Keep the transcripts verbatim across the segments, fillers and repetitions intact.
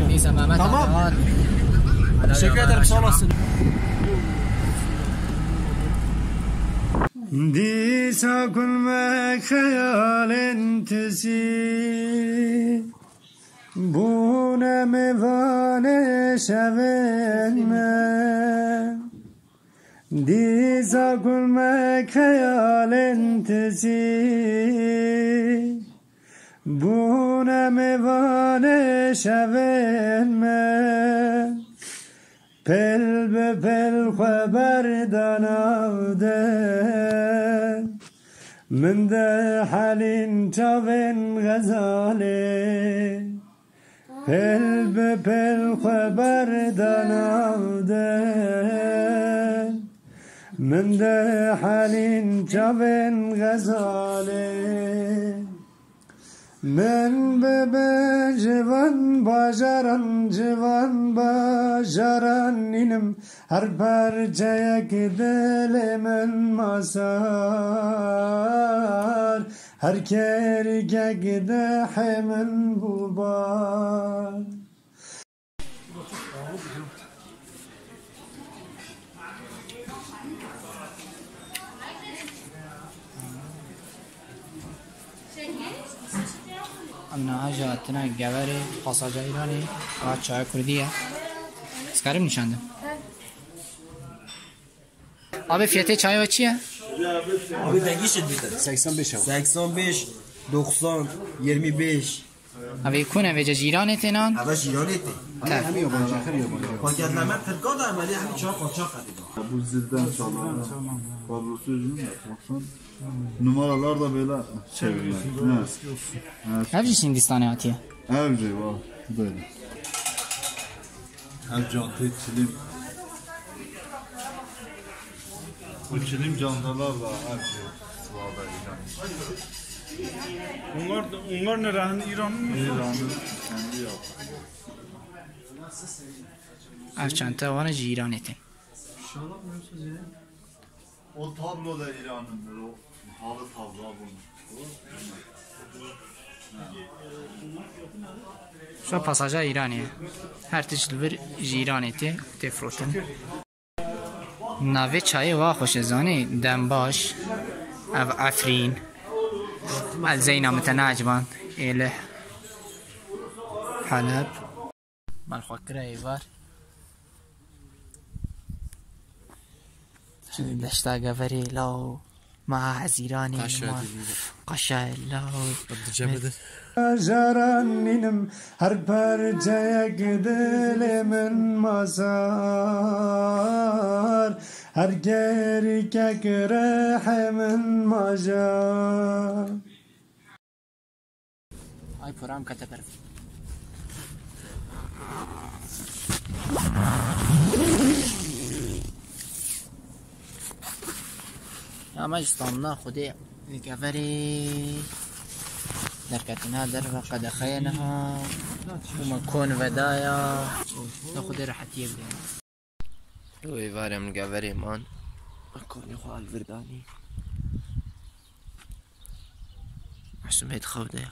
Neyse, Mehmet Tamam. abi, hadi. Teşekkür ederim, sağ olasın. Dîsa kulmek xeyalên tizî bûne mêvanê şevên me. Dîsa kulmek xeyalên tizî bûne mêvanê şevên me. Pil bi pil xwe berda nav de, min dihelîn çavên Xezalê. Pil bi pil xwe berda nav de, min dihelîn çavên Xezalê. Min bibe ji van bajaran, ji van bajaran nînim, her parçeyek dilê min masar, her kerikek dehê min bûbar. Em niha jî hatine Geverê, pasaja Îranê, a çaya Kurdî ye. Ez karim nîşan dim. Abi, fiyatê çayê we çi ye? Abi, dengî şid bîtin. Seksen beş ew. Seksen beş, doksan, yirmi beş. Abi, ku ne vêce, Cîranê tê nan? Eve Cîranê tê. Te. Hem yabancı, hem yabancı. Paketleme Tirka da, em alî hem çay qaçax xedî da. Bu zilden çalan. Fabrası yüzünden baksana. Numaralar da böyle çeviriyor. Evet. Evet. Ev jî Hindistanê hatiye. Ev jî var. Böyle. Ev cantê çilim. Bu çilim candalar da ev jî var da İran. Onlar da, onlar nerenin? İran'ın mı? İran'ın kendi yapı. Ev çanta wana jî Îranê tê. O tablo da İran'ındır, o halı tablo bunun. Şu pasaja Îranê ye. Her tişt li vir ji Îranê tê, tê firotin. Navê çayê wa xweş e, zanî? Dembaş, ev Efrîn. El Zeyna min te neeciban. Êlih. Heleb. Mal xwe kire êvar. Deşta Geverê law, ma Hezîranê Qaşa ma dibîne. Qaşa law. Dice bide. Jaran nînim, her parçeyek dilê min masar, her kerikek rihê min majar. Ay, poram kete ber. Ya me ji standina Xwedê li Geverê derketine derve qedexeyê niha. Û me kon vedaya. Ne Xwedê rehetiyê bide. Wê varê min Geverê man. Konê xwe alvirdanî. Mesûmê di xew de ya.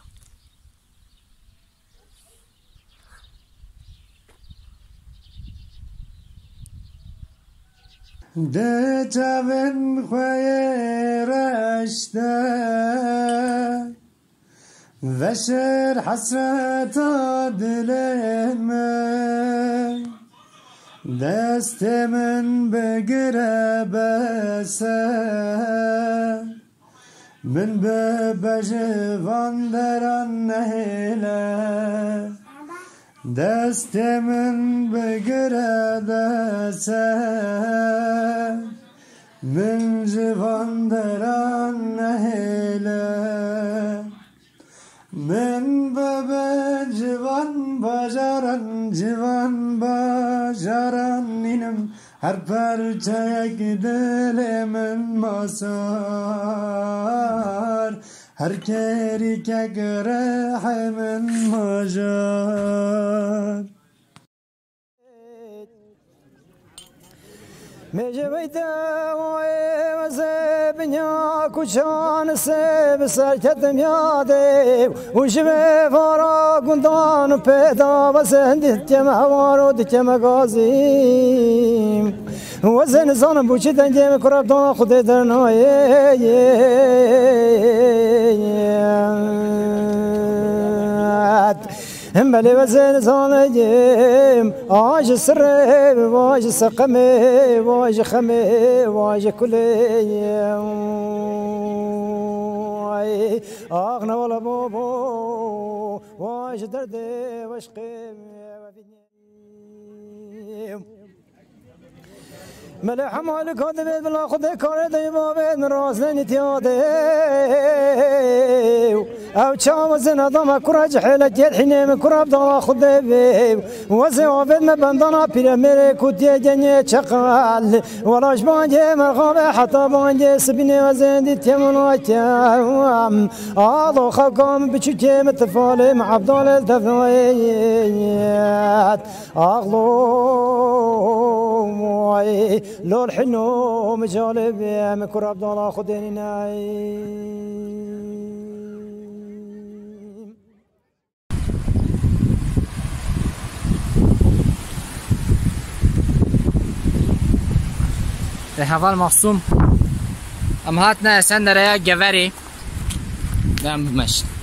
Di çavên xwe yê reş de veşêr hesreta dilê min. Destê min bigire bes e. Min bibe ji van deran nehêle, destê min bigire dest e. Min ji van deran nehêle. Min bibe ji van bajaran, ji van bajaran nînim, her parçeyek dilê min masar, her kerîkek rihê min majar. Mêje weyde wayê weze binya kuçan se bi ser ketim yadê û ji vê vara gundan û pêda weze dikeme hewar û dikeme gazî. Weze nizanim bû çi dengê min kura dana Xwedê dernayê. Him belê weze nizanim a ji sirê, va ji seqemê, va ji xemê, va ji kulê. Ay, ax newala babo, va ji derdê weşqê. Mele hema li ka divê bila Xwedê karê de bavê min razlê nîtiya de. Ew çawa zina dama kura cihêle kêt hînê min kura bdala Xwedê bê. Wezê avêt me bendana pîre mêrê ku diye genê çeqal. Wela ji bangê merxavê heta bangê sibînê wezê dî têmana kem. Alo xewka min biçûkê min tifalê min Ebdalê devayet. Axlo moy lol hino micalê bê min kura bdala Xwedê nînay. Ê heval Masûm, em hatine Esendereya Geverê. Dem bimeşin.